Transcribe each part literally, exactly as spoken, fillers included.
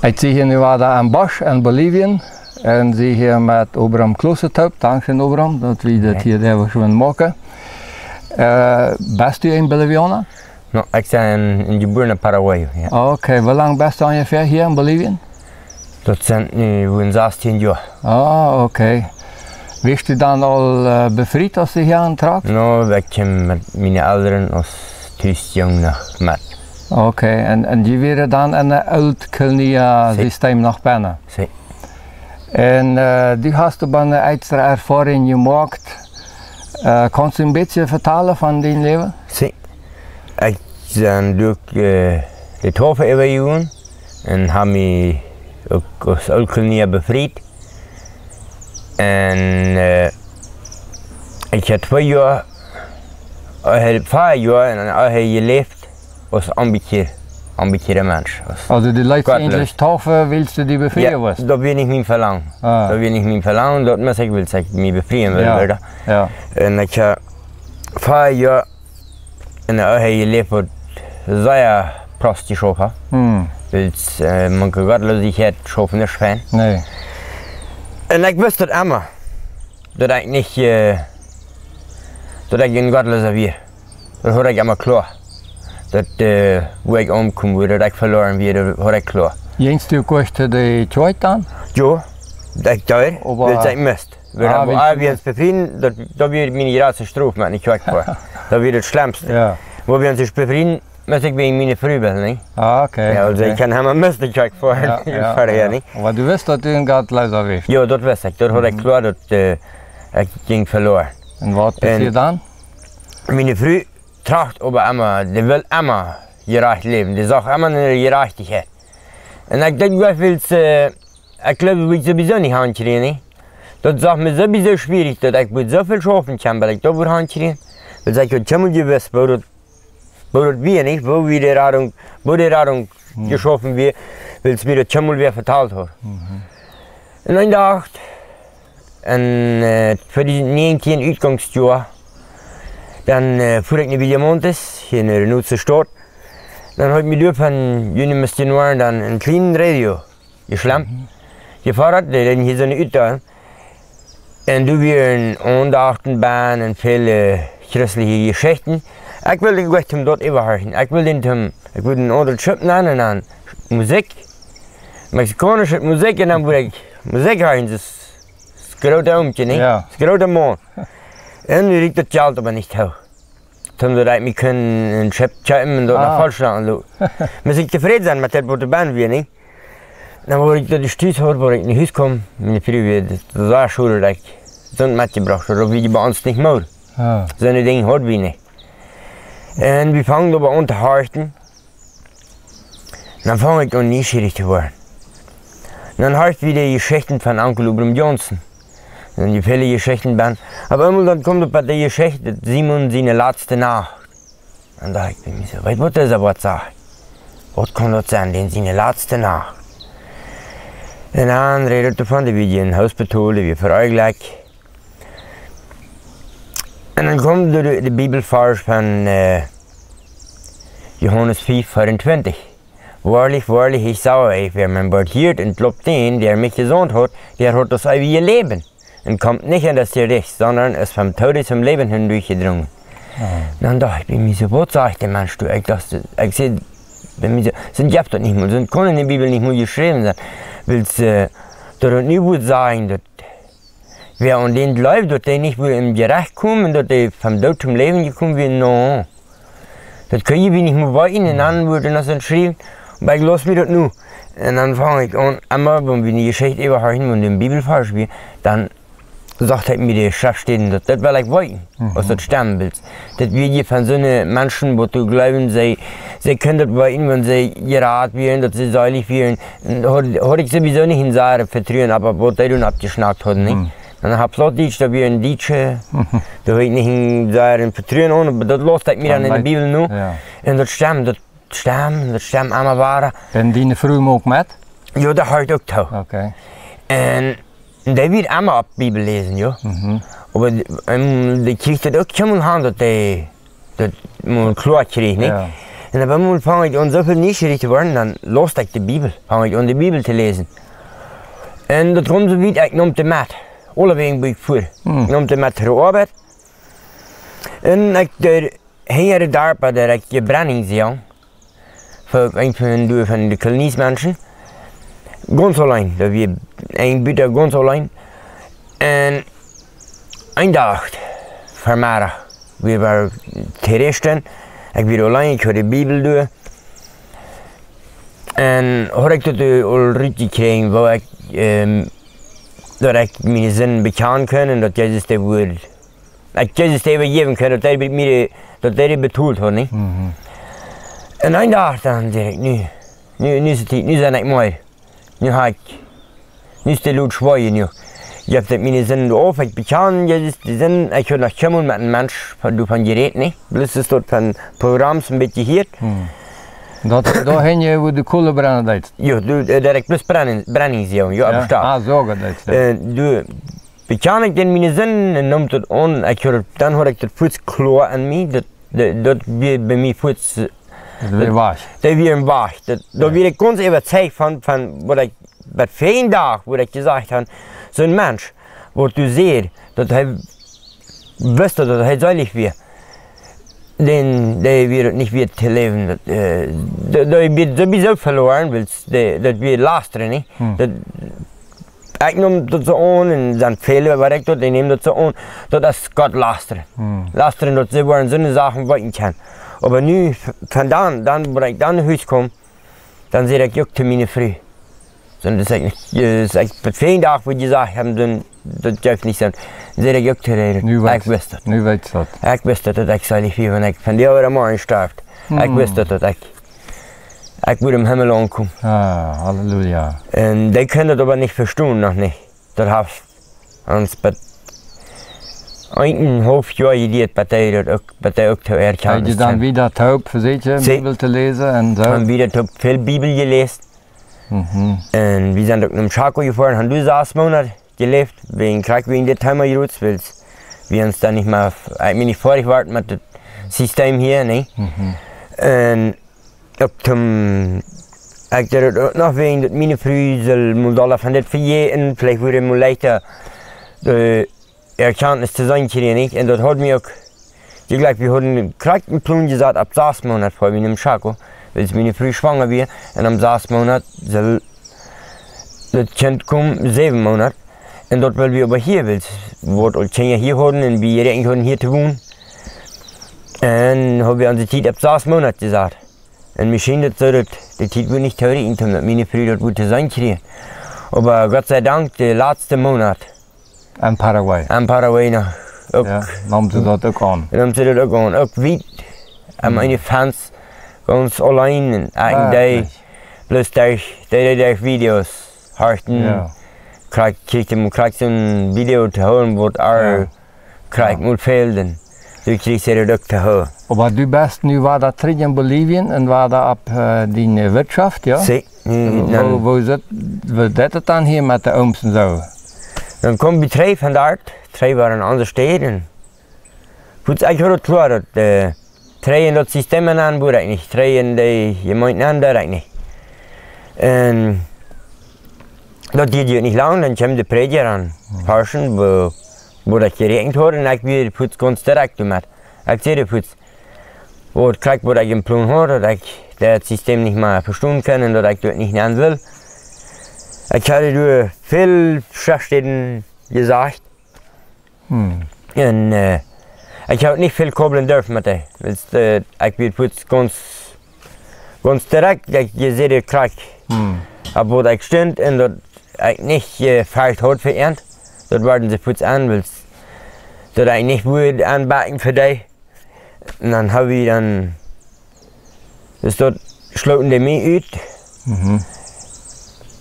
Ekj sie hia nu wada aum Bosch en Bolivien un sie hia met Obram Klose toop. Dankscheen, Obram, daut wie dit hia derwen moaken. Äh, best du een Bolivianer? No, ekj sie een, een jebuarna Paraguayo, jo. Okay, woo lang best du onjefäa hia en Bolivien? Daut sent nu wua sastieen Joa. Ah, okay. Wieescht du dan aul, äh, befriet, aus du hia auntrockst? No, ekj kjeem met miene Elren aus Tus Jung noch met. Okay, un, un jie wieren dan en een Ooltkolonia Sitt. System noch bennen? Sitt. Un, äh, du hast oba eene extra Erfoarunk jemoakt. Äh, kaust du een bät vetalen von dien Läwen? Sitt. Ekj sie derch, äh, de Taufe äwajegonen un hab mie uk aus Ooltkolonia befriet. Un, äh, ekj hab twee Joa, äh, fief Joa en eene Ehe jeläft aus onbekjieeda, onbekjieeda Mensch. Aus Also du leetst die gottloos. Eejentlich taufen, wiels du die befrieen Jo, west? Daut wia nich mien Velangen. Ah. Daut wia nich mien Velangen, daut must ekj, wiels ekj mie befrieen wull, Jo, wada. Jo. Un ekj hab fief Joa en eene Ehe jeläft, waut sea prost jeschauft haud. Hm. Wiels, äh, mank Gottlosigkeit schauft nich fein. Nä. Un ekj wist daut emma, daut ekj nich, äh, daut ekj een Gottlosa wia. Daut haud ekj emma kloa. Daut, äh, wua ekj omkomen wudd, daut ekj veloaren wia, daut haud ekj kloa. Jinkst du uk to de Kjoakj dan? Jo, ekj deed, Oba wiels ekj must. Wiels Ah, dan, wiels ah, du wie ons befrieen, daut, daut wia miene jratste Strof met ne Kjoakj foaren. Daut wia daut schlemmste. Jo. Wua wie ons befrieen, must ekj wäajen miene Fru wellen, nä? Ah, okay, Jo, aulsoo okay. ekj kaun emma must ne Kjoakj foaren, Jo, jo, verhäa, jo. nä? Oba du wist, daut du een Gottlosa wieescht. Jo, daut wist ekj. Daut haud ekj Mhm. kloa, daut, äh, ekj jinkj veloaren. Un waut Un passieed dan? Miene Fru tracht oba emma, dee wull emma jerajcht läwen. Dee sach emma no Jerajchtichkjeit. Un ekj deed jlikj, wiels, äh, ekj jleewd, daut wudd ekj sowieso nich aunkjrieen, nä? Daut sach mie sowieso schwierich, daut ekj wudd soo väl schaufen kjennen, bat ekj daut wudd aunkjrieen. Wiels ekj haud kjeenmol jewist, woo daut, woo daut wia, nä? Woo wia de Radunk, woo de Radunk Hm. jeschauft wia, wiels mie daut kjeenmol wäa vetalt haud. Mhm. Un eenen Dach, en, äh, tweedusent näajentieen Utgongsjoa, dan, äh, fua ekj no Villamontes, hia en de Renaultse Staut. Dan haud mie doa von june Missionoaren dan een kjlienet Radio jeschlemt. Mhm. Jefodat, dee deeden hia soone Utdeel. Un doa wieren Aundachten bie un väle christelje Jeschichten. Ekj wull dän jlikj toom daut äwahorchen. Ekj wull dän toom, ekj wull een aundret Schip nämen un dan Musikj. Mexikaunische Musikj un dan wull ekj Musikj horchen. Daut es, es groote Oomkje, nä? Jo. Es groote Maun. Un nu rieekjt daut Jelt oba nich too. Toom daut ekj mie kunn een Schip kjeepen un daut no Ah. Falschland loten. Must ekj tofräd sennen met daut, waut doa bie wia, nä? Dan wort ekj daut de Stus haud, wort ekj no Hus kjeem, miene Fru wia daut sea schod, daut ekj soont metjebrocht haud, daut wia bie ons nich mol. Ah. Soone Dinja haud wie nich. Un wie fungen oba aun to horchen. Dan fung ekj aun nieschierich to woaren. Dan horcht wie de Jeschichten von Onkel Obram Johnson. Dan dee väle Jeschichten bie. Opp eemol dan kjemt opp de Jeschicht, daut Simon siene latste Nacht. Dan docht ekj bie mie soo, weetst waut, daut es waut, saj ekj. Waut kaun daut sennen, dän siene latste Nacht? Un dan rät et von de Wieed em Hospitol, dee wia vereagelt. Un dan kjemt de, de Bibelvarsch von, äh, Johanes fief, veeauntwintich. Woarlich, woarlich, ich sage euch, wer mein Wort hört und glaubt den, der mich gesandt hat, der hat das ewige Leben und kommt nicht in das Gericht, sondern ist vom Tode zum Leben hindurchgedrungen. Ah. Dan docht ekj bie mie soo, waut sajcht de Mensch, du? Ekj docht, ekj säd bie mie soo, soont jeft daut nich mol, soont kaun en de Bibel nich mol jeschräwen sennen. Wiels, äh, daut et nu wudd sajen, daut wäa aun dän jleeft, daut dee nich wudd em Jerecht komen, daut dee vom Doot tom Läwen jekomen wia, no. Daut kunn wie nich mol weeten, un dan wudd daut noch soo schriewen, oba ekj läs mie daut nu. Un dan fung ekj aun, emma wan wie ne Jeschicht äwahorchen, wan doa een Bibelvarsch wia, dan sajcht ekj mie de Schreftstäden, daut, daut well ekj weeten, Mhm. aus daut stemmen well. Daut wia hia von soone Menschen, waut doa jleewen, see, see kunnen daut weeten, wan see jerat wieren, daut see seelich wieren. Un haud, haud ekj sowieso nich een sea Vetruen, oba waut dee dan aufjeschnackt hauden, nä? Mhm. Un dan haud ekj Plautdietsch, daut wia een Dietsche, Mhm. doa haud ekj nich een sea Vetruen aun, oba daut läs ekj mie dan en de Bibel nu. Jo. Un daut stemt, daut stemt, daut stemt emma wada. Un diene Fru muak uk met? Jo, dee horcht uk too. Okay. Un dee wia emma opp Bibel läsen, jo. Mhm. Oba, ähm, dee kjrieech daut uk kjeenmol han, daut dee daut mol kloa kjrieech, nä? Jo. Un opp eemol funk ekj aun soo väl nieschierich to woaren, dan laus ekj de Bibel, funk ekj aun de Bibel to läsen. Un daut kjeem soo wiet, ekj neem dee met. Aulewäajen wua ekj fua. Hm. Ekj neem dee met no de Oabeit. Un ekj, doa hinja de Darpa, doa ekj Brennen säd, fa een von de, von de Koloniesmenschen, gaunz auleen, doa wia een Buta gaunz auleen. Un een Dach Vemeddach, wie wieren to Rest, ekj wia auleen, ekj haud de Bibel doa. Un haud ekj daut aul rutjekjräajen, woo ekj, ähm, daut ekj miene Sinden bekjanen kunn un daut Jesus dee wudd, ekj Jesus dee äwajäwen kunn, daut hee mie, daut hee betolt haud, nich? Mhm. Un een Dach dan säd ekj, nu, nu, nu es de Tiet, nu sie ekj moa. Nu ha ekj, nu es de Load schwoa jenuach. Ekj hab daut miene Sinden auf, ekj bekjan Jesus de Sinden, ekj haud noch kjeenmol met een Mensch von, doavon jerät, nich? Bloos es daut von Programms een bät jehieet. Hm. Daut, doa hinja, wua de Kolen brennen deeden. Jo, du, äh, daut ekj bloos Brennen, Brennen säd, jo, jo, opp de Staut. Ah, soo, daut es, jo. Äh, du, bekjan ekj dan miene Sinden un neem daut aun, ekj haud, dan haud ekj daut fuaz kloa aun mie, daut, daut, daut wia bie mie fuaz, äh, daut wia wajch. Daut wia wajch. Daut, daut wia ekj gaunz äwazeicht von, von waut ekj bie väl Doag, wua ekj jesajcht haud, soon Mensch, waut du sädst, daut hee wist, daut hee seelich wia, dän, dee wia nich wieet to läwen. Daut, äh, dee, dee wia sowieso veloaren, wiels dee, daut wia lastren, nich? Hm. Daut, ekj neem daut soo aun un dan väle, waut ekj docht, dee nämen daut soo aun, daut es Gott lastren. Hm. Lastren, daut see woaren soone Sachen weeten kjennen. Oba nu, v-, von dan, dan, wua ekj dan no Hus kjeem, dan säd ekj uk to miene Fru. Soon, daut ekj nich, äh, daut ekj bie väl Doag, wua jesajcht haud, dan, daut jeft nich Senn. Dan säd ekj uk to äa, nu weetst, ekj wist daut. Nu weetst daut. Ekj wist daut, daut ekj seelich wia, wan ekj von dee Oabeit morjen storf. Ekj wist daut, daut ekj, ekj wudd em Himmel aunkomen. Ah, Halleluja. Un dee kunnen daut oba nich vestonen, noch nich. Daut haft ons bie eenenhaulf Joa jeduat, bat dee daut uk, bat dee uk to erkjanen. Hast du dan wada toop vesieekjt, Bibel to läsen un soo? Dan wada toop väl Bibel jeläst. Mhm. Un wie sent uk no Chaco jefoaren, haben doa sas Moonat jeläft, wäajen, krakjt wäajen dit Thema jrots, wiels wie ons dan nich mea, ekj meen, nich foadich wieren met daut System hia, nä? Mhm. Un uk toom, ekj deed daut uk noch wäajen daut miene Fru sull mol dolla von dit vejäten, veleicht wudd mol leichta, äh, Erkjantnis to seenen kjrieen, nich? Un daut haud mie uk, jlikj, wie hauden krakjt een Plon jesat opp sas Moonat, fa wie no Chaco, wiels miene Fru schwanga wia, un om sas Moonat sull daut Kjint komen, säwen Moonat. Un daut wull wie oba hia, wiels wie aul Kjinja hia hauden un wie jeräakjent hauden hia to wonen. Un haud wie onse Tiet opp sas Moonat jesat. Un mie schient daut soo, daut de Tiet wudd nich to rieekjen, daut miene Fru daut wudd to seenen kjrieen. Oba Gott sie Dank, de latste Moonat. En Paraguay. En Paraguay noch. Uk. Jo, neem see daut uk aun. Neem see daut uk aun. Uk wiet. Aun miene Fans. Gaunz auleen. Un ekj deed bloos derch, deed, deed derch Videos. Horchen. Jo. Krakjt, kjrieech ekj, krakjt soon Video to hieren, waut ar krakjt mol fäld. Un du kjrieechst daut uk to hieren. Oba du best nu wada trigj en Bolivien un wada opp, äh, diene Wirtschaft, jo? Soo, mm, woo, dan woo sit, woo deit daut dan hia met de Ooms un soo? Dan kome wie trigj von doa, trigj wada no onse Städ. Fuaz, ekj haud daut kloa, daut, äh, trigj en daut System aun, wua ekj nich, trigj en de Jemeent aun, wua ekj nich. Un daut dieed nich lang, dan kjeem de Prädja aun, horchen, woo, woo daut jeräakjent haud, un ekj wia fuaz gaunz direkt doamet. Ekj säd fuaz, waut krakjt waut ekj em Plon haud, daut ekj daut System nich mea vestonen kunn un daut ekj daut nich nämen wull. Ekj haud doa väl Schreftstäden jesajcht. Hm. Un, äh, ekj haud nich väl kaublen durft met dee. Wiels, äh, ekj wia fuaz gaunz, gaunz direkt, ekj, jie seenen daut krakjt. Hm. Opp waut ekj stunt un daut ekj nich, äh, veleicht haud fa an. Daut worden see fuaz aun, wiels daut ekj nich wull aunbakjen fa dee. Un dan haud wie dan, dus daut schloten dee mie ut. Mhm.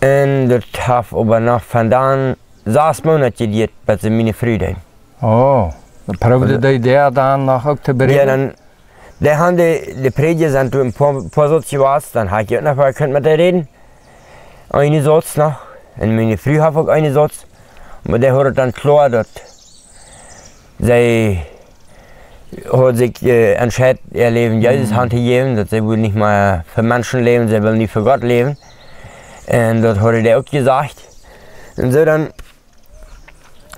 Un daut haft oba noch von dan sas Moonat jedieet, bat see miene Fru deeden. Oh, proowden dee, dee dan noch uk to beräden? Jo, dan, dee haben de, de Prädja sent doa een poa, poa Sauz jewast, dan haud ekj uk noch waut kunt met dee räden. Een Sauz noch, un miene Fru haud uk een Sauz, oba dee haud daut dan kloa, daut see, haud sikj, äh, entscheit, äa Läwen Jesus han to jäwen, daut see wull nich mea fa Menschen läwen, see wull nu fa Gott läwen. Un daut haud dee uk jesajcht. Un soo dan,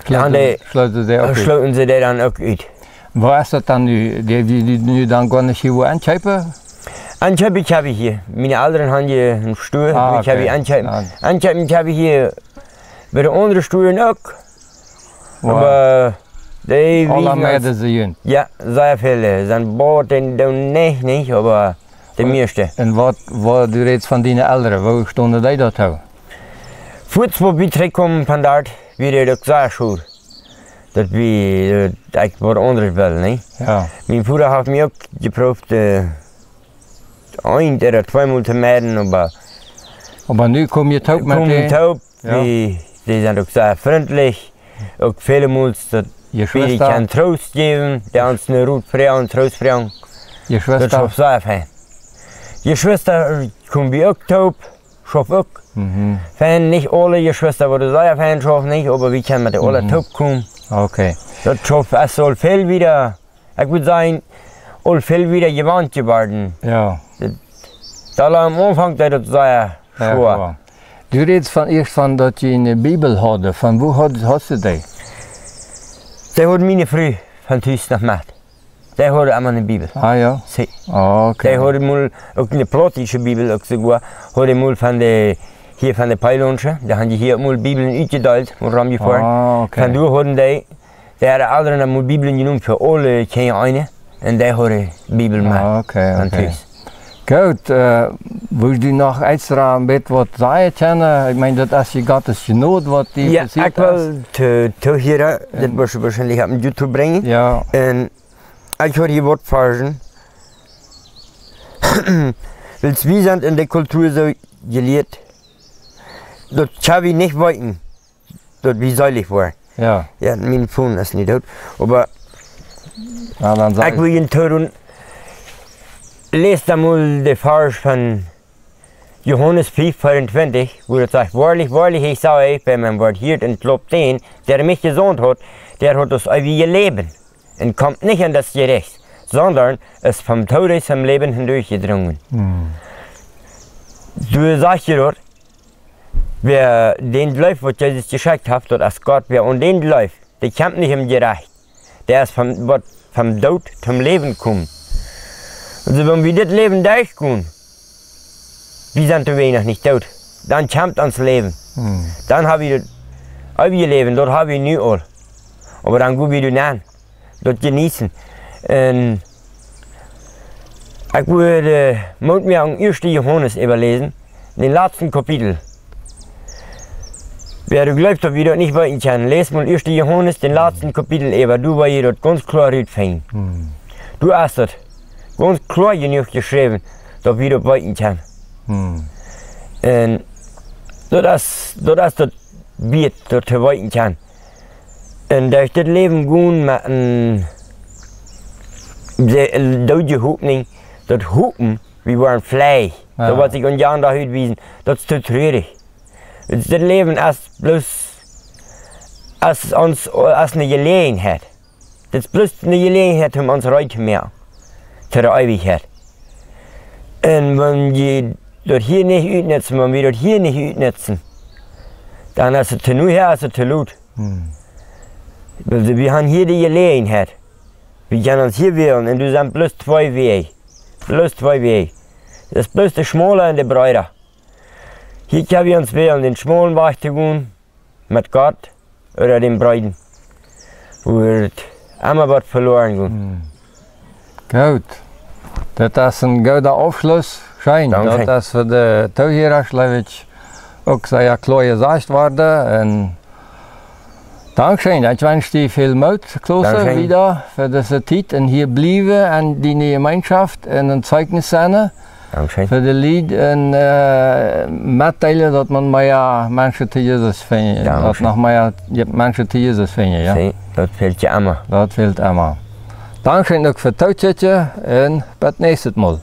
dan schloten see, schloten see dee dan uk ut. Woo es daut dan nu? Dee, dee, dee nu dan goa nich hia wua enkjeepen? Enkjeepen, ekj hab hia. Miene Elren han hia een Stua, ah, ekj hab hia enkjeepen. Enkjeepen, ekj hab hia bie de aundre Stuaren uk. Oba dee, aule meiden see junt? Jo, sea väl. Sent boolt, dee doonen nich, nich, oba de mieeschte. Un waut, waut du rätst von diene Elren, woo stonen dee daut too? Fuaz woo wie trigjkjeemen von doa, wia daut uk sea schwoa. Daut wie, äh, ekj waut aundret wull, nä? Jo. Mien Voda haft mie uk jeprooft, äh, eent ooda tweemol to meiden, oba, oba nu kom jie toop met dee? Toop. Jo. Dee, dee sent uk sea frintlich. Uk väle Mol daut wie dee kjennen Troost jäwen, dee ons een Rot froagen, Troost froagen. Jeschwista? Daut schauft sea fein. Jeschwista, äh, kom wie uk toop, schauft uk. Mhm. Fein, nich aule Jeschwista, waut sea fein schaufen, nich, oba wie kjennen met dee aule toop komen. Okay. Daut schauft, es aul väl wieda, ekj wudd sajen, aul väl wieda jewant jeworden. Jo. Daut, daut aum Aunfank deed daut sea schwoa. Jo, schwoa. Du rätst von, ieescht von daut jie eene Bibel hauden. Von wua haud, haudst du dee? Dee haud miene Fru von Tus noch met. Dee haud emma eene Bibel. Ah, jo? Si. Ah, okay. Dee haud mol uk eene plautdietsche Bibel, uk soogoa. Haud mol von de, hia von de Peilonsche. Dee han dee hia mol Bibeln utjedeelt, mol romjefoaren. Ah, okay. Von doa hauden dee, dee hauden aule mol Bibeln jenomen fa aule Kjinja eene. Un dee haud de Bibel met. Ah, okay, okay. Goot, äh, wurscht du noch extra een bät waut sajen kjennen? Ekj meen, daut es je Gottes Jnod, waut die passieet es. Jo, ekj well to, to hia, daut woascht du woarschienlich opp YouTube brinjen. Jo. Un ekj hab hia waut Varzen. Wiels wie sent en de Kultua soo jelieet, daut kjenn wie nich weeten, daut wie seelich woaren. Jo. Jo, mien Phone es nu doot. Oba ekj well junt toodoonen, läst dan mol de Varsch von Johanes fief, veeauntwintich, wua daut sajcht: Woarlich, woarlich, ekj saj junt, wäa mien Wuat hieet un jleeft dän, dee mie jesennt haft, dee haft daut eewje Läwen un kjemt nich en daut Jerecht, sonda es vom Doot toom Läwen hinjedrunget. Hm. Doa sajcht je daut, wäa dän jleeft, waut Jesus jeschekjt haft, daut es Gott, wäa aun dän jleeft, dee kjemt nich em Jerecht. Dee es vom, woat vom Doot toom Läwen komen. Aulsoo, wan wie dit Läwen derchgonen, wie sent doa noch nich doot. Dan kjemt ons Läwen. Hm. Dan hab wie daut eewje Läwen, daut hab wie nu aul. Oba dan go wie doa nenn, daut jeneeten. Un ekj wudd, äh, Moot moaken, ieeschte Johanes äwaläsen, dän latsten Kapitel. Wäa doa jleeft, daut wie daut nich weeten kjennen, läs mol ieeschte Johanes, dän latsten Kapitel äwa, doa woa jie daut gaunz kloa rutfinjen. Hm. Doa es daut gaunz kloa jenuach jeschräwen, daut wie daut weeten kjennen. Hm. Un daut es, daut es daut, wie daut to weeten kjennen. Un derch dit Läwen gonen met eene doodje Hopninj, daut Hopen, wie woaren fleich. Jo. Daut woat sikj aun dän Dach utwiesen, daut es too trurich. Dit Läwen es bloos, es ons, es eene Jeläajenheit. Dit es bloos eene Jeläajenheit, om ons reed to moaken to de Eewichkjeit. Un wan wie daut hia nich utnutzen, wan wie daut hia nich utnutzen, dan es et too nohäa, es et too lot. Hm. Wiels wie han hia de Jeläajenheit. Wie kjennen ons hia wälen un doa sent bloos twee Wäaj. Bloos twee Wäaj. Daut es bloos de schmole un de breede. Hia kjenn wie ons wälen, dän schmolen Wajch to gonen met Gott ooda dän breeden, wua et emma woat veloaren gonen. Hm. Goot. Daut es een gooda Aufschluss. Scheen. Dankscheen. Daut es fa de Toohiera, jleew ekj, uk sea kloa jesajcht worden. Un dankscheen. Ekj wensch die väl Moot, Klose, wieda fa dise Tiet un hia bliewen un diene Jemeenschoft un een Zeichnis sennen. Dankscheen. Fa de Lied un, äh, metdeelen, daut maun mea Menschen to Jesus finjen, daut noch mea Menschen to Jesus finjen, jo? Si, daut fält je emma. Daut fält emma. Dankscheen uk fa daut Tiet un bat näakjstet Mol.